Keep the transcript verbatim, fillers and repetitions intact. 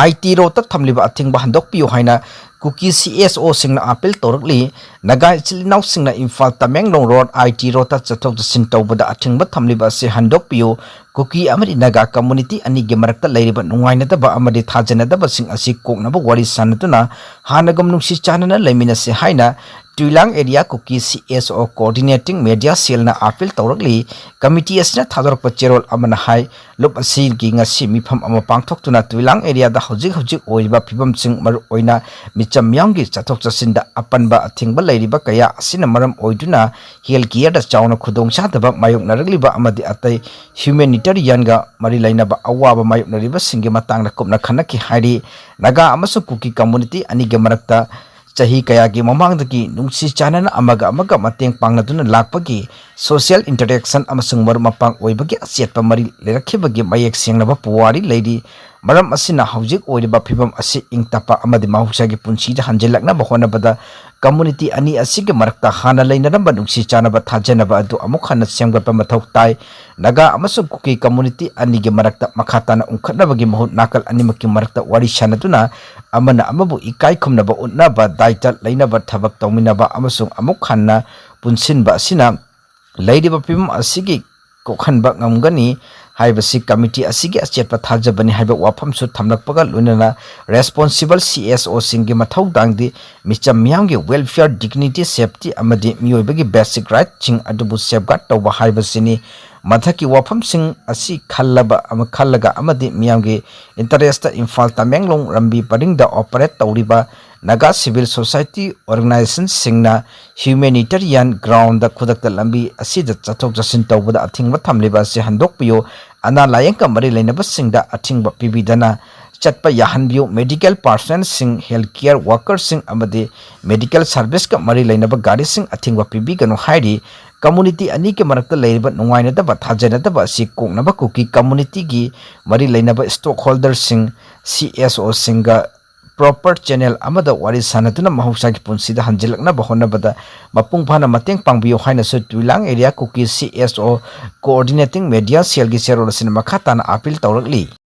ꯑꯥꯏ T ꯔꯣꯗꯇ ꯊꯝꯂꯤꯕ ꯑꯊꯤꯡꯕ ꯍꯟꯗꯣꯛꯄꯤꯌꯨ ꯍꯥꯏꯅ ꯀꯨꯀꯤ ꯁꯤ ꯑꯦꯁ ꯑꯣꯁꯤꯡꯅ ꯑꯥꯄꯤꯜ ꯇꯧꯔꯛꯂꯤ꯫ ꯅꯥꯒꯥ ꯏꯆꯤꯜ ꯏꯅꯥꯎꯁꯤꯡꯅ ꯏꯝꯐꯥꯜ ꯇꯃꯦꯡꯂꯣꯡ ꯔꯣꯗ ꯑꯥꯏ ꯇꯤ ꯔꯣꯗꯇ ꯆꯠꯊꯣꯛ ꯆꯠꯁꯤꯟ ꯇꯧꯕꯗ ꯑꯊꯤꯡꯕ ꯊꯝꯂꯤꯕ ꯑꯁꯤ ꯍꯟꯗꯣꯛꯄꯤꯌꯨ꯫ ꯀꯨꯀꯤ ꯑꯃꯗꯤ ꯅꯥꯒꯥ ꯀꯝꯃꯨꯅꯤꯇꯤ ꯑꯅꯤꯒꯤ ꯃꯔꯛꯇ ꯂꯩꯔꯤꯕ ꯅꯨꯡꯉꯥꯏꯅꯗꯕ ꯑꯃꯗꯤ ꯊꯥꯖꯅꯗꯕꯁꯤꯡ ꯑꯁꯤ ꯀꯣꯛꯅꯕ ꯋꯥꯔꯤ ꯁꯥꯟꯅꯗꯨꯅ ꯍꯥꯟꯅꯒꯨꯝ ꯅꯨꯡꯁꯤ ꯆꯥꯟꯅꯅ ꯂꯩꯃꯤꯟꯅꯁꯤ ꯍꯥꯏꯅ ꯇꯨꯏꯂꯥꯡ ꯑꯦꯔꯤꯌꯥ ꯀꯨꯀꯤ ꯁꯤ ꯑꯦꯁ ꯑꯣ ꯀꯣꯑꯣꯔꯗꯤꯅꯦꯇꯤꯡ ꯃꯦꯗꯤꯌꯥ ꯁꯦꯜꯅ ꯑꯥꯄꯤꯜ ꯇꯧꯔꯛꯂꯤ꯫ ꯀꯃꯤꯇꯤ ꯑꯁꯤꯅ ꯊꯥꯗꯣꯔꯛꯄ ꯆꯦꯔꯣꯜ ꯑꯃꯅ ꯍꯥꯏ, ꯂꯨꯞ ꯑꯁꯤꯒꯤ ꯉꯁꯤ ꯃꯤꯐꯝ ꯑꯃ ꯄꯥꯡꯊꯣꯛꯇꯨꯅ ꯇꯨꯏꯂꯥꯡ ꯑꯦꯔꯤꯌꯥꯗ ꯍꯧꯖꯤꯛ ꯍꯧꯖꯤꯛ ꯑꯣꯏꯔꯤꯕ ꯐꯤꯕꯝꯁꯤꯡ, ꯃꯔꯨꯑꯣꯏꯅ ꯃꯤꯆꯝ ꯃꯤꯌꯥꯝꯒꯤ ꯆꯠꯊꯣꯛ ꯆꯠꯁꯤꯟꯗ ꯑꯄꯟꯕ ꯑꯊꯤꯡꯕ ꯂꯩꯔꯤꯕ ꯀꯌꯥ ꯑꯁꯤꯅ ꯃꯔꯝ ꯑꯣꯏꯗꯨꯅ ꯍꯦꯜꯊ ꯀꯤꯌꯔꯗ ꯆꯥꯎꯅ ꯈꯨꯗꯣꯡꯆꯥꯗꯕ ꯃꯥꯌꯣꯛꯅꯔꯛꯂꯤꯕ ꯑꯃꯗꯤ ꯑꯇꯩ ꯍ꯭ꯌꯨꯃꯦꯅꯤꯇꯔꯤꯌꯟꯒ ꯃꯔꯤ ꯂꯩꯅꯕ ꯑꯋꯥꯕ ꯃꯥꯌꯣꯛꯅꯔꯤꯕꯁꯤꯡꯒꯤ ꯃꯇꯥꯡꯗ ꯀꯨꯞꯅ ꯈꯟꯅꯈꯤ ꯍꯥꯏꯔꯤ꯫ ꯅꯥꯒꯥ ꯑꯃꯁꯨꯡ ꯀꯨꯀꯤ ꯀꯝꯃꯨꯅꯤꯇꯤ ꯑꯅꯤꯒꯤ ꯃꯔꯛꯇ ꯆꯍꯤ ꯀꯌꯥꯒꯤ ꯃꯃꯥꯡꯗꯒꯤ ꯅꯨꯡꯁꯤ ꯆꯥꯟꯅꯅ ꯑꯃꯒ ꯑꯃꯒ ꯃꯇꯦꯡ ꯄꯥꯡꯅꯗꯨꯅ ꯂꯥꯛꯄꯒꯤ ꯁꯣꯁꯤꯌꯦꯜ ꯏꯟꯇꯔꯦꯛꯁꯟ ꯑꯃꯁꯨꯡ ꯃꯔꯨꯞ ꯃꯄꯥꯡ ꯑꯣꯏꯕꯒꯤ ꯑꯆꯦꯠꯄ ꯃꯔꯤ ꯂꯩꯔꯛꯈꯤꯕꯒꯤ ꯃꯌꯦꯛ ꯁꯦꯡꯂꯕ ꯄꯨꯋꯥꯔꯤ ꯂꯩꯔꯤ꯫ ꯃꯔꯝ ꯑꯁꯤꯅ ꯍꯧꯖꯤꯛ ꯑꯣꯏꯔꯤꯕ ꯐꯤꯕꯝ ꯑꯁꯤ ꯏꯪ ꯇꯞꯄ ꯑꯃꯗꯤ ꯃꯍꯧꯁꯥꯒꯤ ꯄꯨꯟꯁꯤꯗ ꯍꯟꯖꯤꯜꯂꯛꯅꯕ ꯍꯣꯠꯅꯕꯗ ꯀꯝꯃꯨꯅꯤꯇꯤ ꯑꯅꯤ ꯑꯁꯤꯒꯤ ꯃꯔꯛꯇ ꯍꯥꯟꯅ ꯂꯩꯅꯔꯝꯕ ꯅꯨꯡꯁꯤ ꯆꯥꯟꯅꯕ ꯊꯥꯖꯅꯕ ꯑꯗꯨ ꯑꯃꯨꯛ ꯍꯟꯅ ꯁꯦꯝꯒꯠꯄ ꯃꯊꯧ ꯇꯥꯏ꯫ ꯅꯥꯒꯥ ꯑꯃꯁꯨꯡ ꯀꯨꯀꯤ ꯀꯝꯃꯨꯅꯤꯇꯤ ꯑꯅꯤꯒꯤ ꯃꯔꯛꯇ ꯃꯈꯥ ꯇꯥꯅ ꯎꯪꯈꯠꯅꯕꯒꯤ ꯃꯍꯨꯠ ꯅꯥꯀꯜ ꯑꯅꯤꯃꯛꯀꯤ ꯃꯔꯛꯇ ꯋꯥꯔꯤ ꯁꯥꯅꯗꯨꯅ ꯑꯃꯅ ꯑꯃꯕꯨ ꯏꯀꯥꯏ ꯈꯨꯝꯅꯕ ꯎꯠꯅꯕ, ꯗꯥꯏꯇ ꯂꯩꯅꯕ, ꯊꯕꯛ ꯇꯧꯃꯤꯟꯅꯕ ꯑꯃꯁꯨꯡ ꯑꯃꯨꯛ ꯍꯟꯅ ꯄꯨꯟꯁꯤꯟꯕ ꯑꯁꯤꯅ ꯂꯩꯔꯤꯕ ꯐꯤꯕꯝ ꯑꯁꯤꯒꯤ ꯀꯣꯛꯍꯟꯕ ꯉꯝꯒꯅꯤ ꯍꯥꯏꯕꯁꯤ ꯀꯃꯤꯇꯤ ꯑꯁꯤꯒꯤ ꯑꯆꯦꯠꯄ ꯊꯥꯖꯕꯅꯤ ꯍꯥꯏꯕ ꯋꯥꯐꯝꯁꯨ ꯊꯝꯂꯛꯄꯒ ꯂꯣꯏꯅꯅ ꯔꯦꯁꯄꯣꯟꯁꯤꯕꯜ ꯁꯤ ꯑꯦꯁ ꯑꯣꯁꯤꯡꯒꯤ ꯃꯊꯧꯗꯥꯡꯗꯤ ꯃꯤꯆꯝ ꯃꯤꯌꯥꯝꯒꯤ welfare, dignity, safety ꯑꯃꯗꯤ ꯃꯤꯑꯣꯏꯕꯒꯤ basic rightꯁꯤꯡ ꯑꯗꯨꯕꯨ safeguard ꯇꯧꯕ ꯍꯥꯏꯕꯁꯤꯅꯤ꯫ ꯃꯊꯛꯀꯤ ꯋꯥꯐꯝꯁꯤꯡ ꯑꯁꯤ ꯈꯜꯂꯕ ꯑꯃ, ꯈꯜꯂꯒ ꯑꯃꯗꯤ ꯃꯤꯌꯥꯝꯒꯤ interestꯇ ꯏꯝꯐꯥꯜ ꯇꯃꯦꯡꯂꯣꯡ ꯂꯝꯕꯤ ꯄꯔꯤꯡꯗ operate ꯇꯧꯔꯤꯕ ꯅꯥꯒꯥ civil society organizationꯁꯤꯡꯅ humanitarian groundꯗ ꯈꯨꯗꯛꯇ ꯂꯝꯕꯤ ꯑꯁꯤꯗ ꯆꯠꯊꯣꯛ ꯆꯠꯁꯤꯟ ꯇꯧꯕꯗ ꯑꯊꯤꯡꯕ ꯊꯝꯂꯤꯕ ꯑꯁꯤ ꯍꯟꯗꯣꯛꯄꯤꯌꯨ꯫ ꯑꯅꯥ ꯂꯥꯌꯦꯡꯒ ꯃꯔꯤ ꯂꯩꯅꯕꯁꯤꯡꯗ ꯑꯊꯤꯡꯕ ꯄꯤꯕꯤꯗꯅ ꯆꯠꯄ ꯌꯥꯍꯟꯕꯤꯌꯨ꯫ Medical personnelꯁꯤꯡ, health care workerꯁꯤꯡ ꯑꯃꯗꯤ medical serviceꯀ ꯃꯔꯤ ꯂꯩꯅꯕ ꯒꯥꯔꯤꯁꯤꯡ ꯑꯊꯤꯡꯕ ꯄꯤꯕꯤꯒꯅꯨ ꯍꯥꯏꯔꯤ꯫ ꯀꯝꯃꯨꯅꯤꯇꯤ ꯑꯅꯤꯒꯤ ꯃꯔꯛꯇ ꯂꯩꯔꯤꯕ ꯅꯨꯡꯉꯥꯏꯅꯗꯕ, ꯊꯥꯖꯅꯗꯕ ꯑꯁꯤ ꯀꯣꯛꯅꯕ ꯀꯨꯀꯤ ꯀꯝꯃꯨꯅꯤꯇꯤꯒꯤ ꯃꯔꯤ ꯂꯩꯅꯕ stakeholderꯁꯤꯡ, ꯁꯤ ꯑꯦꯁ ꯑꯣꯁꯤꯡꯒ proper channel ꯑꯃꯗ ꯋꯥꯔꯤ ꯁꯥꯅꯗꯨꯅ ꯃꯍꯧꯁꯥꯒꯤ ꯄꯨꯟꯁꯤꯗ ꯍꯟꯖꯤꯜꯂꯛꯅꯕ ꯍꯣꯠꯅꯕꯗ ꯃꯄꯨꯡ ꯐꯥꯅ ꯃꯇꯦꯡ ꯄꯥꯡꯕꯤꯌꯨ ꯍꯥꯏꯅꯁꯨ ꯇꯨꯏꯂꯥꯡ ꯑꯦꯔꯤꯌꯥ ꯀꯨꯀꯤ ꯁꯤ ꯑꯦꯁ ꯑꯣ coordinating media cellꯒꯤ ꯆꯦꯔꯣꯜ ꯑꯁꯤꯅ ꯃꯈꯥ ꯇꯥꯅ ꯑꯥꯄꯤꯜ ꯇꯧꯔꯛꯂꯤ꯫